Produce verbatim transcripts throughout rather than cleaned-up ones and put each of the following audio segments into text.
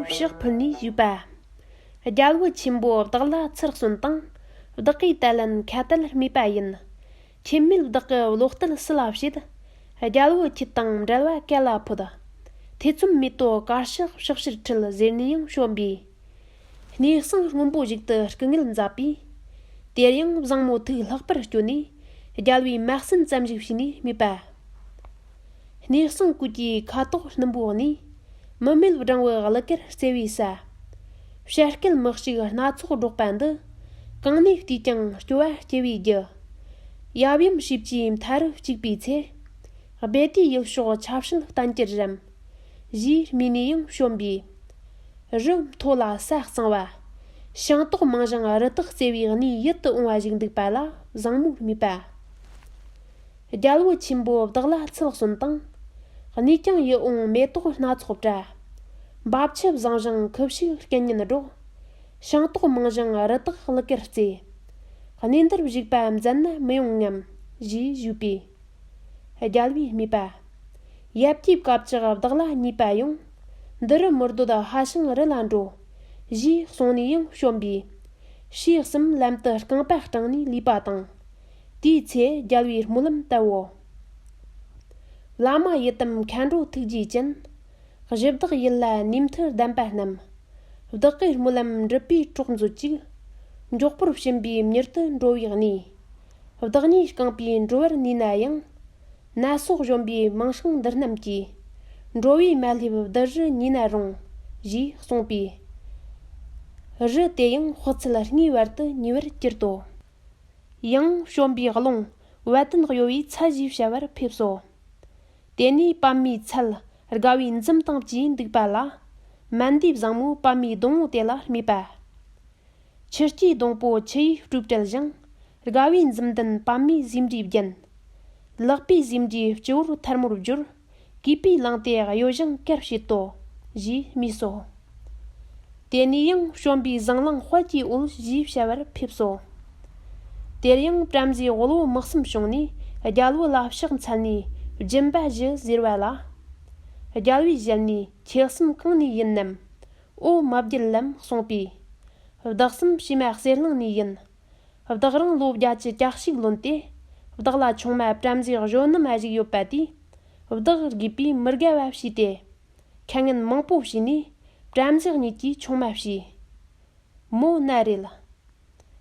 ཕྱག་ཕུལ་ནས་ཞུས་པ། རྒྱལ་བུ་ཆེན་པོ་བདག་ལ་ཚུར་གསོན་དང་། བདག་གིས་དད་ལན་ཁ་དད་སྨྲས་པ་ཡིན། ཁྱེད་མེད་བདག་གི་བློ་གཏད་སུ་ལ་བྱེད། རྒྱལ་བུ་ཁྱེད་དང་འབྲལ་བ་ག་ལ་ཕོད། ཐེ་ཚོམ་མེད་དོ། གར་ཕྱག་ཕྱག་ཕྱིར་ཁྲིད་ཟེར་ནས་ཡང་བཤོམས་པས། གནས་གསང་སྔོན་པོ་ཞིག་ཏུ་སྐུ་ངལ་མཛད་པས། དེར་ཡང་བཟང་མོ་ཐུགས་ལྷག་པར་སྐྱོ་ནས། རྒྱལ་བུའི་མ་གསོན་ཙམ་ཞིག་བྱས་ནས་སྨྲས་པ། གནས་གསང་ཀོས་ཀྱི་ཁ་དོག་སྣུམ་པོའི་གནས། མི་མེད་སྦྲང་བུའི་གླུ་གར་རྩེ་བའི་ས། བྱ་སྐད་མི་གཅིག་སྣ་ཚོགས་སྒྲོག་པ་འདི། གང་ནས་བལྟས་ཀྱང་སྐྱོ་བ་སྐྱེ་བའི་རྒྱུ། ཡབ་ཡུམ་བྱིས་པའི་མཐའ་རུ་གཅིག་པའི་ཚེ། སྦས་དུས་ཡུལ་ཕྱོགས་ཆབ་སྲིད་བསྟན་གྱུར་རམ། ཞེས་སྨྲས་ནས་ཡང་བཤོམས་པས། རི་མཐོ་ལ་ས་གཙང་བ། ཤིང་ཏོག་མང་ཞིང་རི་དྭགས་རྩེ་བའི་གནས་ཡིད་དུ་འོང་བ་ཞིག་འདུག་པ་ལ་བཟང་མོས་སྨྲས་པ། རྒྱལ་བུ་ཆེན་པོ་བདག་ལ་ཚུར་གསོན་དང་། གནས་ཀྱང་ཡིད་འོང་མེ་ཏོག་སྣ་ཚོགས་བཀྲ། འབབ་ཆུ་བཟང་ཞིང་ཁུ་བྱུག་སྐད་སྙན་སྒྲོག། ཤིང་ཏོག་མང་ཞིང་རི་དྭགས་གླུ་གར་རྩེ། གནས་འདིར་བཞུགས་པ་མཛད་ན་མི་ཡོང་ངམ། ཞེས་ཞུས་པས། རྒྱལ་བས་སྨྲས་པ། ཡབ་ཀྱིས་བཀའ་བཅག་བདག་ལ་ཉེས་པ་ཡོང་། འདི་རུ་མི་སྡོད་ཧ་ཤང་རི་ལ་འགྲོ། ཞེས་གསུངས་ནས་ཡང་བཤོམས་པས། ཕྱོགས་གསུམ་ལམ་དུ་རྐང་པ་སྤྲིང་ནས་ལུས་པ་དང་། དེའི་ཚེ་རྒྱལ་བའི་སྨོན་ལམ་བཏབ་བོ། བླ་མ་ཡི་དམ་མཁའ་འགྲོ་ཐུགས་རྗེ་ཅན། གཞི་བདག་ཡིད་ལ་ནུས་མཐུ་ལྡན་པ་རྣམས། བདག་གི་སྨོན་ལམ་འགྲུབ་པའི་གྲོགས་མཛོད་ཅིག། མགྱོགས་པོར་ཕྱིན་པའི་མྱུར་དུ་འགྲོ་བའི་གནས། བདག་ཉིད་རྐང་པས་འགྲོ་བར་ནུས་ན་ཡང་། ན་སོགས་གཞོམ་པའི་མིང་སྲིང་འདི་རྣམས་ཀྱིས། འགྲོ་བའི་མ་ལྷེབ་བདུད་རི་ཉེ་ན་རུང་། ཞེས་གསུངས་པས། རི་དེ་ཡང་དཔག་ཚད་ལྔའི་བར་དུ་ཉེ་བར་གྱུར་ཏོ། ཡང་བཤོམ་པའི་རླུང་བད་དན་གཡོ་བའི་ཚལ་ཞེས་བྱ་བར་ཕེབས་སོ། དེ་ནས་པདྨའི་ཚལ་དགའ་བའི་འཛུམ་དང་བཅས་འདུག་པ་ལ། མན་དེའི་བཟང་མོས་པདྨའི་སྡོང་པོ་དེ་ལ་སྨྲས་པ། ཆུ་སྐྱེས་སྡོང་པོ་ཆུ་ཡི་སྤྲོས་བྲལ་ཞིང་། དགའ་བའི་འཛུམ་ལྡན་པདྨའི་ཟེའུ་འབྲུས་བརྒྱན། ལག་པའི་ཟེའུ་འབྲུས་སྤྱི་བོར་ཐལ་མོར་བསྒྱུར། གུས་པས་བླངས་ཏེ་གཡོ་ཞིང་གར་བྱེད་དོ། ཞེས་སྨྲས་སོ། དེ་ནས་ཡང་བཤོམ་པའི་ཟངས་གླིང་དཔལ་གྱི་འོད་ཞེས་བྱ་བར་ཕེབས་སོ། དེར་ཡང་བྲམ་ཟེའི་དབུལ་བོ་མི་གསུམ་བྱུང་ནས་རྒྱལ་བུ་ལ་ཕྱག་འཚལ་ནས་སྦྱིན་པ་ཞུ་ཟེར་བ་ལ། རྒྱལ་བའི་ཞལ་ནས་ཁྱེད་གསུམ་གང་ནས་ཡིན་ནམ། འོ་མ་བརྒྱུད་ལམ་གསུངས་པས། བདག་གསུམ་བྱེ་མ་གསེར་གླིང་ནས་ཡིན། བདག་རང་ལོ་བརྒྱད་ཅུ་གྱ་གཅིག་ལོན་ཏེ། བདག་ལ་ཆུང་མ་བྲམ་ཟེ་གཞོན་ནུ་མ་ཞིག་ཡོད་པ་དེས། བདག་དགོས་པའི་མི་དགའ་བ་བྱས་ཏེ། ཁ་ངན་མང་པོ་བྱས་ནས། བྲམ་ཟེ་གཉིས་ཀྱིས་ཆུང་མ་བྱས། མོ་ན་རེད།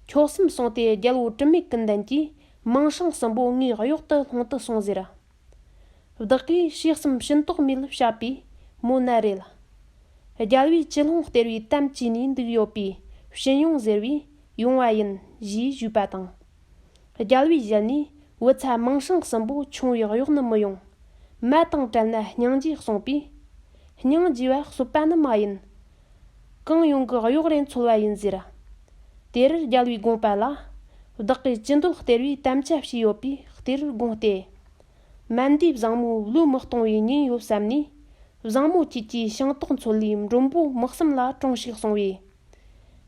ཁྱོད་གསུམ་སོང་སྟེ་རྒྱལ་པོ་དྲི་མེད་ཀུན་ལྡན་གྱིས་མིང་སྲིང་གསུམ་པོ་ངའི་གཡོག་ཏུ་ལྷུང་དུ་སོང་ཟེར། བདག་གིས་ཕྱོགས་གསུམ་ཕྱིན་ཐོགས་མེད་བྱས་པས་མོ་ན་རེད། རྒྱལ་བས་ཅི་ལྷུང་སྟེར་བའི་དམ་བཅས་ནས་འདུག་ཡོད་པས་ཕྱིན་ཡོང་ཟེར་བས་ཡོང་བ་ཡིན་ཞེས་ཞུས་པ་དང་། རྒྱལ་བའི་ཞལ་ནས་བུ་ཚ་མིང་སྲིང་གསུམ་པོ་ཆུང་བའི་གཡོག་ནི་མི་ཡོང་། མ་དང་བྲལ་ན་སྙིང་རྗེ་གསུངས་པས། སྙིང་རྗེ་བ་གསོད་པ་ནི་མ་ཡིན། གང་ཡོང་གི་གཡོག་རེ་འཚོལ་བ་ཡིན་ཟེར། དེར་རྒྱལ་བའི་དགོངས་པ་ལ། བདག་གིས་ཅི་འདོད་སྟེར་བའི་དམ་བཅའ་བྱས་ཡོད་པས་གཏེར་དགོངས་ཏེ། མན་དེའི་བཟང་མོའི་བློས་མི་གཏོང་བའི་ཉེན་ཡོད་བསམ་ནས། བཟང་མོ་ཁྱེད་ཀྱིས་ཤིང་ཏོག་འཚོལ་ལས་མགྲོན་པོ་མི་གསུམ་ལ་དྲངས་ཤིག་གསུང་བས།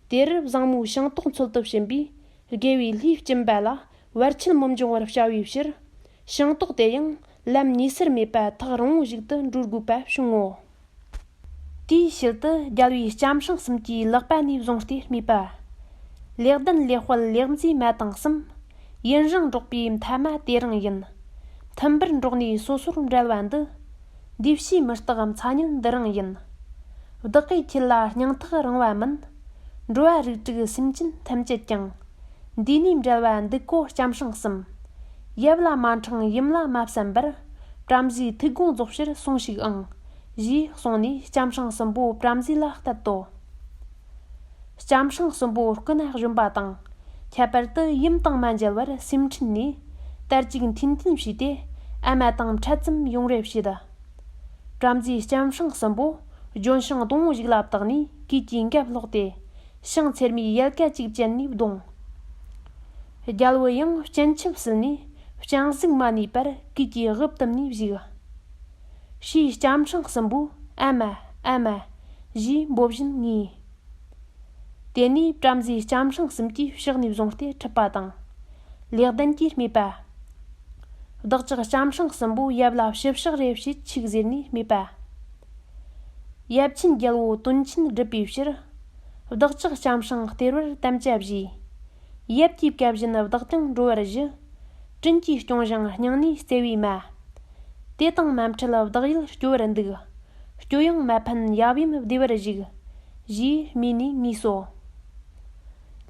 དེར་བཟང་མོའི་ཤིང་ཏོག་འཚོལ་དུ་ཕྱིན་པས་དགེ་བའི་ལྷས་སྦྱིན་པ་ལ་བར་ཆད་མི་འབྱུང་བར་བྱ་བའི་ཕྱིར། ཤིང་ཏོག་དེ་ཡང་ལམ་ཉེ་སར་མེད་པ་ཐག་རིང་བོ་ཞིག་ཏུ་འགྲོ་དགོས་པ་བྱུང་ངོ་། དེའི་ཕྱིར་དུ་རྒྱལ་བའི་ལྕམ་སྲིང་གསུམ་གྱིས་ལག་པ་ནས་བཟུང་སྟེ་སྨྲས་པ། ལེགས་ལྡན་ལེགས་དཔལ་ལེགས་མཛེས་མ་དང་གསུམ། ཡུན་རིང་འགྲོགས་པའི་མཐའ་མ་དེ་རིང་ཡིན། མཐུན་པར་འགྲོགས་ནས་སོ་སོར་འབྲལ་བ་འདི། འདི་ཕྱིའི་མི་རྟག་མཚན་ཉིད་འདི་རིང་ཡིན། བདག་གི་ཁྱེད་ལ་སྙིང་ཐག་རིང་བ་མིན། འགྲོ་བ་རིགས་དྲུག་སེམས་ཅན་ཐམས་ཅད་ཀྱང་། འདི་ནས་འབྲལ་བ་འདུག་གོ་ལྕམ་སྲིང་གསུམ། ཡབ་ལ་མ་འཕྲང་ཡུམ་ལ་མ་བསམ་པར། བྲམ་ཟེའི་ཐུགས་དགོངས་རྫོགས་ཕྱིར་སོང་ཞིག་ཨང་། ཞེས་གསུངས་ནས་ལྕམ་སྲིང་གསུམ་པོ་བྲམ་ཟེ་ལ་གཏད་དོ། ལྕམ་སྲིང་གསུམ་པོ་སྐུ་ན་གཞོན་པ་དང་། ཁྱད་པར་དུ་ཡུམ་དང་མ་མཇལ་བར་སེམས་འཁྲུལ་ནས། དར་ཅིག་འཐེན་འཐེན་བྱས་ཏེ་ཨ་མ་དང་འཕྲད་ཙམ་ཡོང་རེ་བྱེད། བྲམ་ཟེའི་ལྕམ་སྲིང་གསུམ་པོ་ལྗོན་ཤིང་སྡོང་བོ་ཞིག་ལ་བཏགས་ནས་གོས་ཀྱི་འགབ་ལྷོག་སྟེ། ཤིང་ཚེར་མའི་ཡལ་ག་ཅིག་བཅད་ནས་བརྡུངས། རྒྱལ་བུ་ཡང་སྤྱན་ཆབ་བསིལ་ནས་སྤྱན་གཟིགས་མ་ནུས་པར་གོས་ཀྱི་དབུ་བཏུམས་ནས་བཞུགས། ཕྱིས་ལྕམ་སྲིང་གསུམ་པོས་ཨ་མ་ཨ་མ་ཞེས་འབོད་བཞིན་ངུས། དེ་ནས་བྲམ་ཟེའི་ལྕམ་སྲིང་གསུམ་གྱིས་ཕྱག་ནས་བཟུང་སྟེ་ཁྲིད་པ་དང་། ལེགས་ལྡན་གྱིས་སྨྲས་པ། བདག་ཅག་ལྕམ་སྲིང་གསུམ་པོ་ཡབ་ལ་ཞུ་ཕྱག་རེ་བྱེད་ཆིག་ཟེར་ནས་སྨྲས་པ། ཡབ་ཆེན་རྒྱལ་པོ་དོན་ཆེན་སྒྲུབ་པའི་ཕྱིར། བདག་ཅག་ལྕམ་སྲིང་སྟེར་བར་དམ་བཅའ་བཞེས། ཡབ་ཀྱི་བཀའ་བཞིན་བདག་ཀྱང་འགྲོ་བར་ཞུ། དྲིན་གྱིས་སྐྱོང་ཞིང་སྙིང་ནས་བརྩེ་བའི་མ། དེ་དང་མ་འཕྲད་བདག་ཡིད་སྐྱོ་བར་འདུག། སྐྱོ་ཡང་མ་ཕན་ཡབ་ཡུམ་བདེ་བར་བཞུགས། ཞེས་སྨྲས་ནས་ངུས་སོ།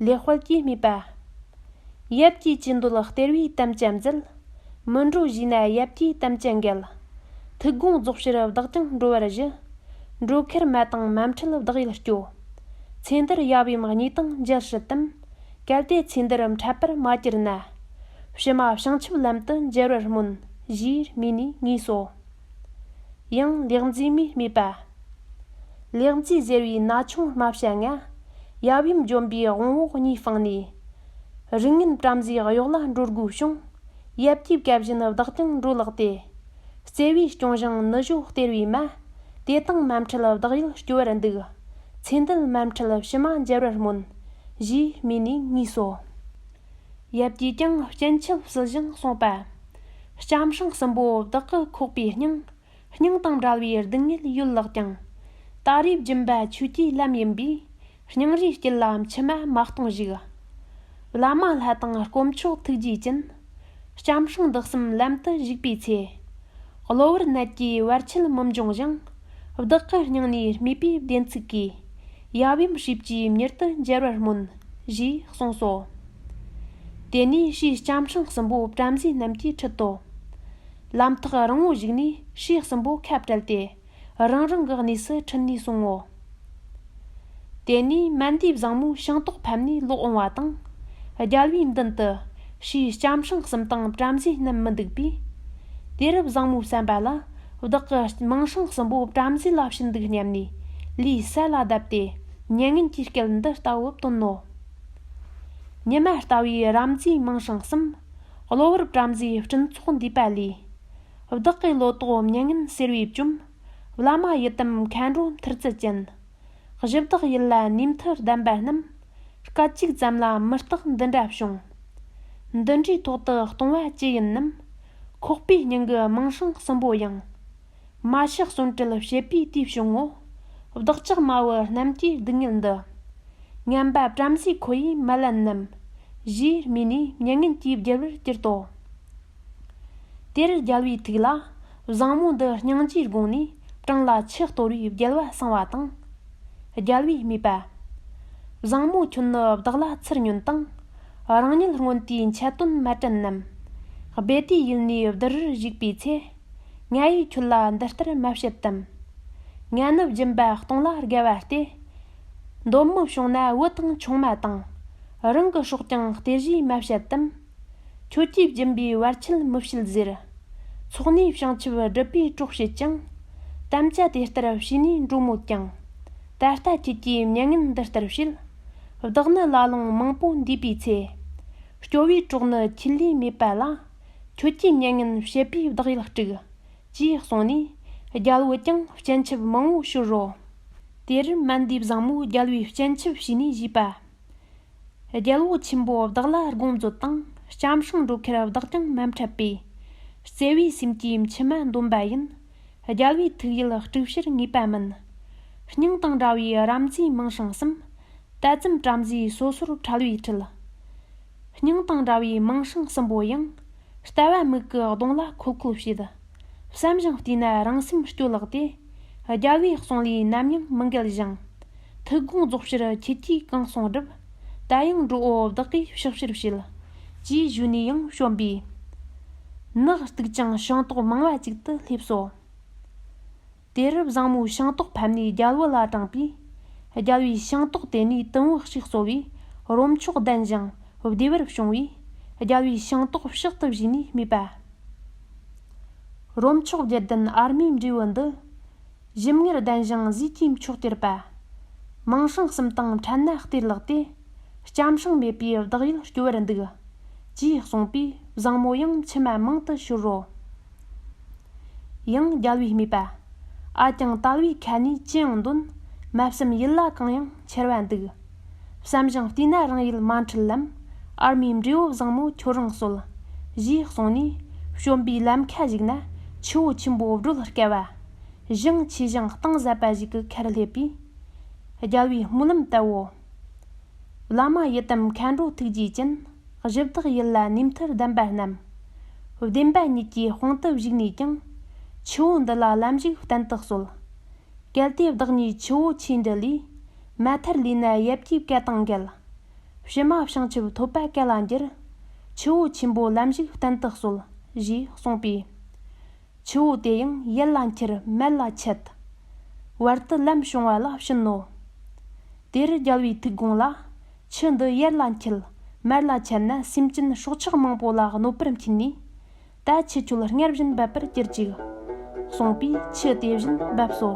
ལེགས་དཔལ་གྱིས་སྨྲས་པ། ཡབ་ཀྱིས་ཅི་འདོད་སྟེར་བའི་དམ་བཅའ་མཛད། མི་འགྲོ་ཞུས་ན་ཡབ་ཀྱི་དམ་བཅའ་འགལ། ཐུགས་དགོངས་རྫོགས་ཕྱིར་བདག་ཀྱང་འགྲོ་བར་ཞུ། འགྲོ་ཁར་མ་དང་མ་འཕྲད་བདག་ཡིད་སྐྱོ། ཚེ་འདིར་ཡབ་ཡུམ་གཉིས་དང་མཇལ་སྲིད་དམ། གལ་ཏེ་ཚེ་འདིར་འཕྲད་པར་མ་གྱུར་ན། ཕྱི་མ་བྱང་ཆུབ་ལམ་དུ་མཇལ་བར་སྨོན། ཞེས་སྨྲས་ནས་ངུས་སོ། ཡང་ལེགས་མཛེས་མས་སྨྲས་པ། ལེགས་མཛེས་ཟེར་བའི་ན་ཆུང་དམའ་བྱ་ང་། ཡབ་ཡུམ་འཇོམས་པའི་དབང་པོ་གཉིས་སྤངས་ནས། རིགས་ངན་བྲམ་ཟེའི་གཡོག་ལ་འགྲོ་དགོས་བྱུང་། ཡབ་ཀྱི་བཀའ་བཞིན་བདག་ཀྱང་འགྲོ་ལགས་ཏེ། བརྩེ་བས་སྐྱོང་ཞིང་ནུ་ཞོ་སྟེར་བའི་མ། དེ་དང་མ་འཕྲད་བདག་ཡིད་སྐྱོ་བར་འདུག། ཚེ་འདི་མ་འཕྲད་ཕྱི་མ་མཇལ་བར་སྨོན། ཞེས་སྨྲས་ནས་ངུས་སོ། ཡབ་ཀྱིས་ཀྱང་སྤྱན་ཆབ་བསིལ་ཞིང་གསུངས་པ། ལྕམ་སྲིང་གསུམ་པོ་བདག་གི་ཁོག་པའི་སྙིང་། སྙིང་དང་བྲལ་བའི་སྡུག་བསྔལ་ཡོད་ལགས་ཀྱང་། ད་རེས་སྦྱིན་པ་ཆོས་ཀྱི་ལམ་ཡིན་པས། སྙིང་རུས་སྐྱིད་ལ་མཆི་མ་མ་གཏོང་ཞིག། བླ་མ་ལྷ་དང་དཀོན་མཆོག་ཐུགས་རྗེ་ཅན། ལྕམ་སྲིང་བདག་གསུམ་ལམ་དུ་ཞུགས་པའི་ཚེ། གློ་བུར་ནད་ཀྱིས་བར་ཆད་མི་འབྱུང་ཞིང་། བདག་གི་སྙིང་ནས་སྨྲས་པའི་བདེན་ཚིག་གིས། ཡབ་ཡུམ་ཧྲིབ་ཀྱིས་མྱུར་དུ་མཇལ་བར་སྨོན། ཞེས་གསུངས་སོ། དེ་ནས་ཕྱིས་ལྕམ་སྲིང་གསུམ་པོ་བྲམ་ཟེ་རྣམས་ཀྱིས་ཁྲིད་དོ། ལམ་ཐག་རིང་བོ་ཞིག་ནས་ཕྱིས་གསུམ་པོ་ཁ་བྲལ་ཏེ། རང་རང་གི་གནས་སུ་ཁྲིད་ནས་སོང་ངོ་། དེ་ནས་མན་དེའི་བཟང་མོ་ཤིང་ཏོག་ཕབ་ནས་ལོག་འོང་བ་དང་། རྒྱལ་བའི་མདུན་དུ་ཕྱིས་ལྕམ་སྲིང་གསུམ་དང་བྲམ་ཟེ་རྣམས་མི་འདུག་པས། དེར་བཟང་མོའི་བསམ་པ་ལ། བདག་གི་མིང་སྲིང་གསུམ་པོ་བྲམ་ཟེ་ལ་བྱིན་འདུག་སྙམ་ནས། ལུས་ས་ལ་བརྡབས་ཏེ། མྱ་ངན་གྱི་སྐད་འདི་ལྟ་བུ་བཏོན་ནོ། ཉི་མ་ལྟ་བུའི་རབ་མཛེས་མིང་སྲིང་གསུམ། གློ་བུར་བྲམ་ཟེའི་སྤྲིན་ཚོགས་འདུས་པ་ལས། བདག་གི་ལོ་ཏོག་མྱ་ངན་སེལ་བའི་བཅོམ། བླ་མ་ཡི་དམ་མཁའ་འགྲོ་མཐུ་རྩལ་ཅན། གཞི་བདག་ཡུལ་ལ་ནུས་མཐུ་ལྡན་པ་རྣམས། སྐད་ཅིག་ཙམ་ལ་མི་རྟག་འདི་འདྲ་བྱུང་། འདི་འདྲའི་ཐོག་ཏུ་ལྟུང་བ་ཅི་ཡིན་ནམ། ཁོག་པའི་སྙིང་གི་མིང་སྲིང་གསུམ་པོ་ཡང་། མ་ཤི་གསོན་བྲལ་བྱེད་པའི་དུས་བྱུང་ངོ་། བདག་ཅག་མ་བུ་རྣམས་ཀྱི་སྡུག་བསྔལ་འདི། ངན་པ་བྲམ་ཟེ་ཁོ་ཡིས་མ་ལན་ནམ། ཞེས་སྨྲས་ནས་མྱ་ངན་གྱིས་བརྒྱལ་བར་གྱུར་ཏོ། དེར་རྒྱལ་བའི་ཐུགས་ལ། བཟང་མོ་འདི་སྙིང་རྗེའི་སྒོ་ནས་སྤྲིན་ལ་ཆུ་གཏོར་བའི་བརྒྱལ་བ་སངས་པ་དང་། རྒྱལ་བས་སྨྲས་པ། བཟང་མོ་ཁྱོད་ནི་བདག་ལ་ཚུར་ཉོན་དང་། རང་ཉིད་སྔོན་དུས་འཆལ་དོན་མ་དྲན་ནམ། སྦས་དུས་ཡུལ་ནས་བདུད་རུར་ཞུགས་པའི་ཚེ། ང་ཡིས་ཁྱོད་ལ་འདི་ལྟར་མ་བཤད་དམ། ང་ནི་སྦྱིན་པ་གཏོང་ལ་དགའ་བ་སྟེ། འདོད་མི་བྱུང་ན་བུ་དང་ཆུང་མ་དང་། རང་གི་སྲོག་ཀྱང་སྟེར་ཞེས་མ་བཤད་དམ། ཁྱོད་ཀྱིས་སྦྱིན་པའི་བར་ཆད་མི་བྱེད་ཟེར། ཚོགས་ནས་བྱང་ཆུབ་སྒྲུབ་པའི་གྲོགས་བྱེད་ཅིང་། དམ་བཅའ་དེ་ལྟར་བྱས་ནས་འགྲོ་མོད་ཀྱང་། ད་ལྟ་ཁྱེད་ཀྱིས་མྱ་ངན་འདི་ལྟར་བྱེད། བདག་ནི་ལ་ལུང་མང་པོ་འདས་པའི་ཚེ། སྐྱོ་བའི་གྲོགས་ནི་ཁྱེད་ལས་མེད་པ་ལ། ཁྱོད་ཀྱིས་མྱ་ངན་བྱེད་པས་བདག་ཡིད་དཀྲུགས། ཅེས་གསུངས་ནས། རྒྱལ་པོ་ཀྱང་སྤྱན་ཆབ་མང་བོ་ཤོར་རོ། དེར་མན་དེའི་བཟང་མོས་རྒྱལ་པོའི་སྤྱན་ཆབ་བྱས་ནས་ཞུས་པ། རྒྱལ་པོ་ཆེན་པོ་བདག་ལ་དགོངས་མཛོད་དང་། ལྕམ་སྲིང་འགྲོ་ཁར་བདག་ཀྱང་མ་འཕྲད་པས། བརྩེ་བའི་སེམས་ཀྱིས་མཆི་མ་འདོན་པ་ཡིན། རྒྱལ་པོའི་ཐུགས་ཡིད་དཀྲུགས་ཕྱིར་ངེས་པ་མིན། སྙིང་དང་འདྲ་བའི་རབ་མཛེས་མིང་སྲིང་གསུམ། ད་ཙམ་བྲམ་ཟེ་སོ་སོར་ཕྲལ་བའི་ཁྲིད། སྙིང་དང་འདྲ་བའི་མིང་སྲིང་གསུམ་པོ་ཡང་། ལྟ་བ་མིག་གི་གདོང་ལ་འཁོལ་འཁོལ་བྱེད། བསམ་ཞིང་བལྟས་ན་རང་སེམས་སྐྱོ་ལགས་ཏེ། རྒྱལ་པོའི་གསུང་ལས་ནམ་ཡང་མི་འགལ་ཞིང་། ཐུགས་དགོངས་རྫོགས་ཕྱིར་ཁྱེད་ཀྱིས་གང་གསུང་སྒྲུབ། ད་ཡང་འགྲོ་འོ་བདག་གིས་ཕྱག་ཕྱིར་བྱེད། ཅེས་ཞུས་ནས་ཡང་བྱོན་པས། ནགས་སྟུག་ཅིང་ཤིང་ཏོག་མང་བ་ཅིག་ཏུ་སླེབས་སོ། དེར་བཟང་མོའི་ཤིང་ཏོག་ཕབ་ནས་རྒྱལ་པོ་ལ་དྲངས་པས། རྒྱལ་པོས་ཤིང་ཏོག་དེ་ནས་དུམ་བུ་གཅིག་གསོ་བས་རོ་མཆོག་ལྡན་ཞིང་བདེ་བར་བྱུང་བས། རྒྱལ་པོས་ཤིང་ཏོག་ཕྱག་ཏུ་བཞེས་ནས་སྨྲས་པ། རོ་མཆོག་བརྒྱད་ལྡན་ཨར་མའི་འབྲས་བུ་འདི། ཞིམ་མངར་ལྡན་ཞིང་ཟས་ཀྱི་མཆོག་སྟེར་པ། མིང་སྲིང་གསུམ་དང་ཕྲད་ན་སྟེར་ལགས་ཏེ། ལྕམ་སྲིང་མེད་པས་བདག་ཡིད་སྐྱོ་བར་འདུག། ཅེས་གསུངས་པས་བཟང་མོ་ཡང་མཆི་མ་མང་དུ་ཤོར་རོ། ཡང་རྒྱལ་པོས་སྨྲས་པ། ཨ་ཅང་དལ་བའི་ཁ་ནས་ཅི་ཡང་འདོན། མ་བསམ་ཡིད་ལ་གང་ཡང་འཆར་བ་འདུག། བསམ་ཞིང་བལྟས་ན་རང་ཡིད་མ་འཁྲུལ་ལམ། ཨར་མའི་འབྲས་བུ་བཟང་མོ་ཁྱོད་རང་གསོལ། ཞེས་གསུངས་ནས། བྱོན་པའི་ལམ་ཁ་ཞིག་ན་ཆུ་བོ་ཆེན་པོ་སྒྲོལ་དཀའ་བ། ཞིང་ཆེ་ཞིང་གཏིང་ཟབ་པ་ཞིག་གི་ཁར་སླེབས་པས། རྒྱལ་བའི་སྨོན་ལམ་ལྟ་བུའོ། བླ་མ་ཡི་དམ་མཁའ་འགྲོ་ཐུགས་རྗེ་ཅན། གཞི་བདག་ཡུལ་ལ་ནུས་མཐུར་ལྡན་པ་རྣམས། བདེན་པ་ཉིད་ཀྱི་དཔང་དུ་བཞུགས་ནས་ཀྱང་། ཆུ་བོ་འདི་ལ་ལམ་ཞིག་བསྟན་དུ་གསོལ། གལ་ཏེ་བདག་ཉིད་ཆུ་བོ་ཆེ་འདི་ལས། མ་ཐར་ལུས་ན་ཡབ་ཀྱི་བཀའ་དང་འགལ། ཕྱི་མ་བྱང་ཆུབ་ཐོབ་པ་ག་ལ་འགྱུར། ཆུ་བོ་ཆེན་པོ་ལམ་ཞིག་བསྟན་དུ་གསོལ། ཞེས་གསུངས་པས། ཆུ་བོ་དེ་ཡང་ཡུལ་ལ་འཁྱིལ་མར་ལ་འཆད། བར་དུ་ལམ་བྱུང་བ་ལ་བྱིན་ནོ། དེར་རྒྱལ་བའི་ཐུགས་དགོངས་ལ། ཆུ་འདི་ཡུལ་ལ་འཁྱིལ་མར་ལ་འཆད་ན། སེམས་ཅན་སྲོག་ཆགས་མང་པོ་ལ་གནོད་པར་འཁྱིལ་ནས། ད་ཆུ་ཁྱོད་སྔར་བཞིན་འབབ་པར་གྱུར་ཅིག་གསུངས་པས་ཆུ་དེ་བཞིན་འབབ་སོ།